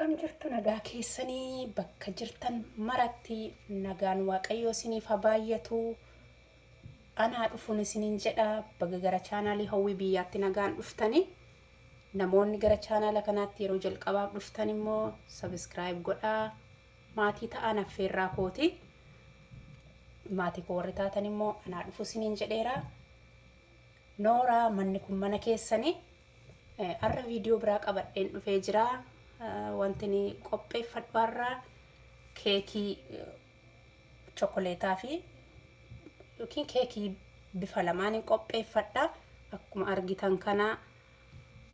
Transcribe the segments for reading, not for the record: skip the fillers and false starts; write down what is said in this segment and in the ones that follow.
Akkam jirtu nagaa keessanii bakka jirtan maratti nagaan waaqayyoo isiniif haa baay'atu. Anaa dhufuun isiniin jedha baga gara chaanaalii hawwii biyyaatti nagaan dhuftanii. Namoonni gara chaanaala kanaatti yeroo jalqabaaf dhuftan immoo sabiskiraayib godhaa maatii ta'an affeerraa kooti. Maatii koo warri taatan immoo anaa dhufu isiniin jedheera. Nooraa manni kun mana keessanii. Har'a viidiyoo biraa qabadheen dhufee jira. Wanti inni qopheeffadhu har'a keekii chokoleetaa fi yookiin keekii bifa lamaaniin qopheeffadha. Akkuma argitan kana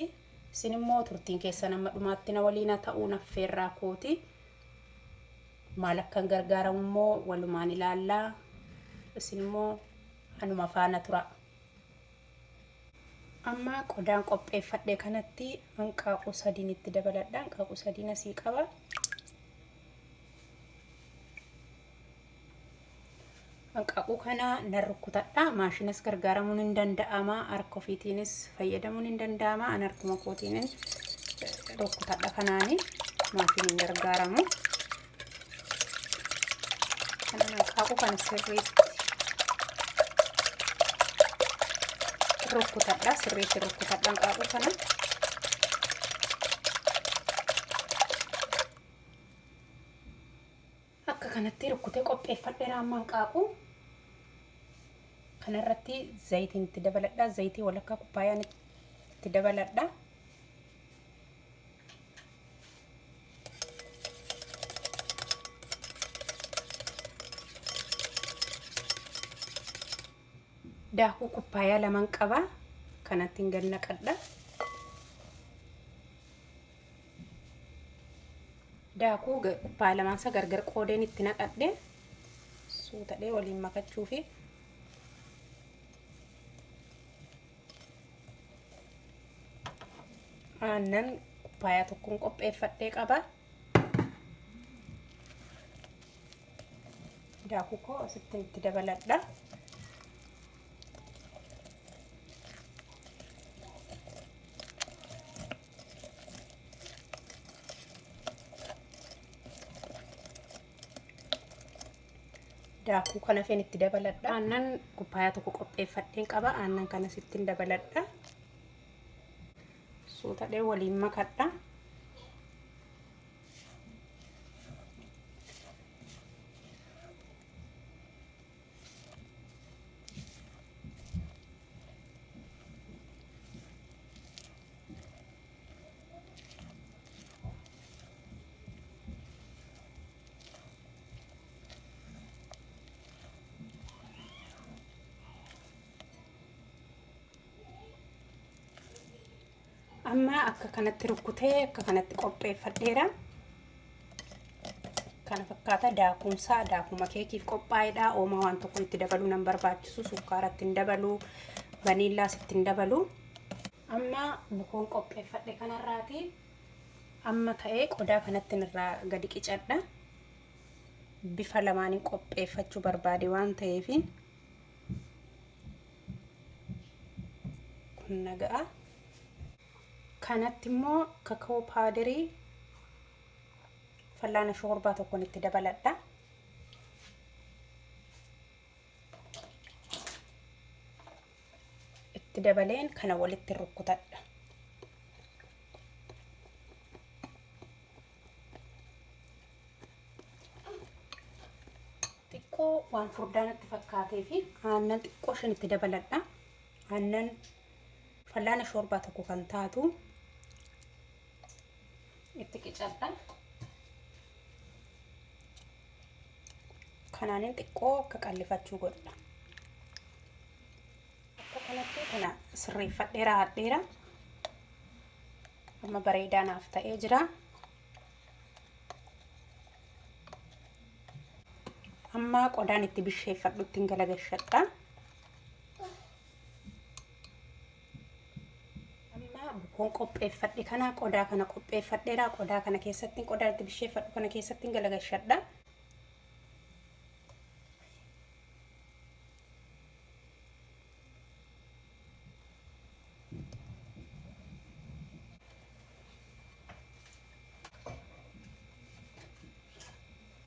isin immoo turtiin keessan amma dhumaatti na waliin haa ta'uu naffeerraa kooti. Maal akkan gargaaramu immoo walumaan ilaallaa. Isin immoo anuma faana tura. Amma qodaan qopheeffadhe kanatti hanqaaquu sadiin itti dabaladha. Hanqaaquu sadiin asii qaba. Hanqaaquu kana nan rukkutadha. Maashinas gargaaramuun hin danda'ama. Harka ofiitiinis fayyadamuun hin danda'ama. An harkuma kootiin rukkutadha kanaani. Maashiniin gargaaramu. Kanan hanqaaquu kana sirriitti rukkutadha. Sirriitti rukkutadha hanqaaquu kana. Akka kanatti rukkutee qopheeffadheera amma hanqaaquu. Kanarratti zayitiin itti dabaladha. Zayitii walakkaa kubbaayaan itti dabaladha. Daakuu kubbaayaa laman qaba. Kanatti hin gad naqadha. Daakuu kubbaayaa lamaansa gargar qoodeen itti naqadhe suutadhee waliin makachuufi. Aannan kubbaayaa tokkoon qopheeffadhee qaba. Daakuu koo asitti itti dabaladha. Daakuu kana feen itti dabaladha. Aannan kubbaayaa tokko qopheeffadheen qaba. Aannan kana sittin dabaladha. Suutadhee waliin makadha. Amma akka kanatti rukkutee akka kanatti qopheeffadheera. Kana fakkaata daakuunsaa daakuma keekiif qophaa'edha. Oomaa waan tokko itti dabaluu nan barbaachisu. Sukkaara itti hin dabalu. Vaniillaas itti hin dabalu. Amma bukoon qopheeffadhe kanarraati amma ka'ee qodaa kanatti irraa gadi qicadha. Bifa lamaaniin qopheeffachuu barbaade waan ta'eef kun naga'a. Kanatti immoo kaka'oo paawudarii fallaana shoorbaa tokkoon itti dabaladha. Itti dabaleen kana walitti rukkutadha. Xiqqoo waan furdaa natti fakkaatee fi aannan xiqqoo shan itti dabaladha. Aannan fallaana shoorbaa tokko kan taatu itti qicadha. Kanaanin xiqqoo akka qallifachuu godha. Akka kanatti kana sirreeffadheera hadheera. Amma bareedaa naaf ta'ee jira. Amma qodaan itti bisheeffadhu ittiin galagashadha. Amma bukoon qopheeffadhe kana qodaa kana qopheeffadheera. Qodaa kana keessatti qodaa itti bisheeffadhu kana keessatti galagashadha.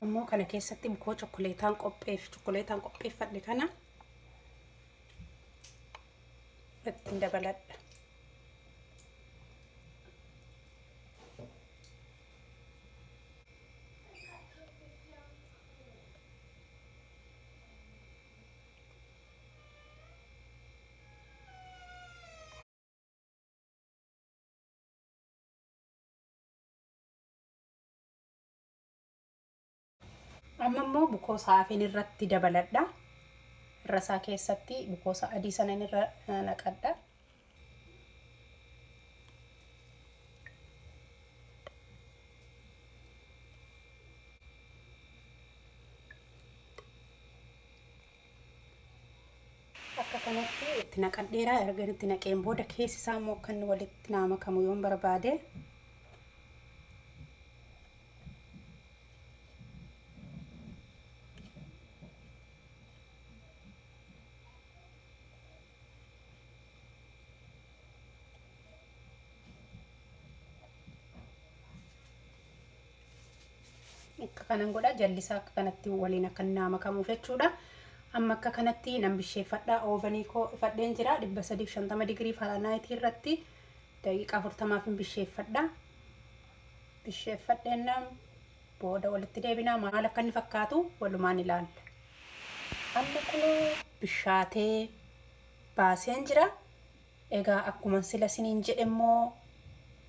Immoo kana keessatti bukoo chokkoleetaan qopheef chokkoleetaan qopheeffadhe kana ittiin dabaladha. Amma immoo bukoo saafin irratti dabaladha. Irra isaa keessatti bukoo adii sanan irra naqadha. Akka kanatti itti naqadheera. Erga itti naqeen booda keessi isaa immoo akka inni walitti naa makamu yoon barbaade akka kanan godha. Jallisaa akka kanatti waliin akka naa makamuuf jechuudha. Amma akka kanatti nan bisheeffadha. Ovenii koo ifadheen jira 350 digirii Fahrenheit irratti daqiiqaa 40 hin bisheeffadha. Bisheeffadheen booda walitti deebinaa, maal akka inni fakkaatu walumaan ilaalla. Amma kunoo bishaatee baaseen jira. Egaa akkuma sila isiniin jedhe immoo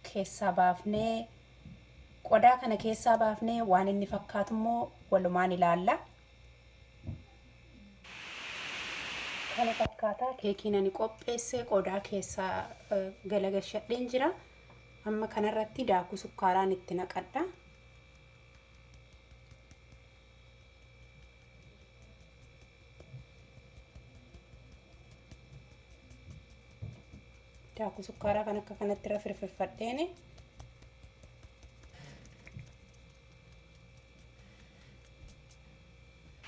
keessaa baafnee, qodaa kana keessaa baafnee waan inni fakkaatu immoo walumaan ilaalla. Kana fakkaataa keekiin ani qopheesse qodaa keessaa galagashadheen jira. Amma kanarratti daakuu sukkaaraan itti naqadha. Daakuu sukkaaraa kan akka kanatti irra firfirfadheeni.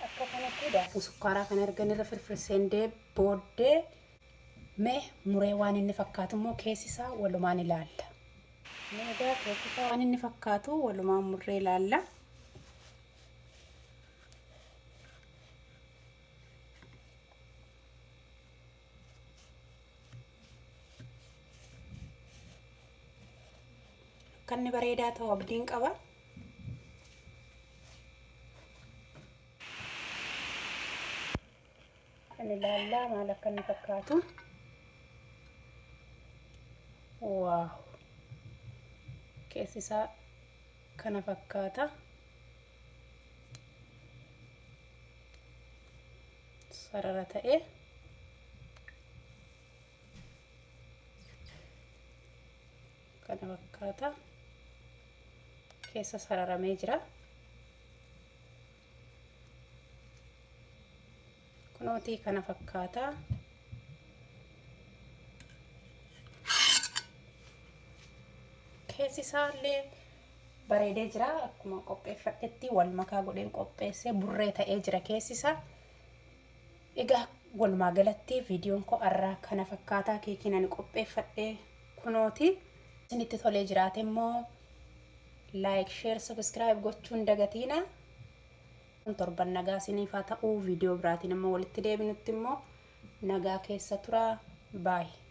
Akka kanatti daakuu sukkaaraa kan ergan irra firfirseen booddee mee muree waan inni fakkaatu immoo keessi isaa walumaan ilaalla. Mee egaa keessi isaa waan inni fakkaatu walumaan murree ilaalla. Akka inni bareedaa ta'u abdiin qaba. Kan ilaallaa maal akka inni fakkaatu. Wow! Keessi isaa kana fakkaata. Sarara ta'ee kana fakkaata. Keessa sararamee jira. Kunootii kana fakkaata. Keessi isaallee bareedee jira. Akkuma qopheeffadhetti wal makaa godheen qopheessee burree ta'ee jira keessi isaa. Egaa walumaa galatti viidiyoon koo har'aa kana fakkaataa, keekiin ani qopheeffadhe kunooti. Isinitti tolee jiraate immoo like, share, subscribe gochuun dagatiina. Torban nagaa isiniif haa ta'u. Viidiyoo biraatiin immoo walitti deebinutti immoo nagaa keessa tura. Baay'ee.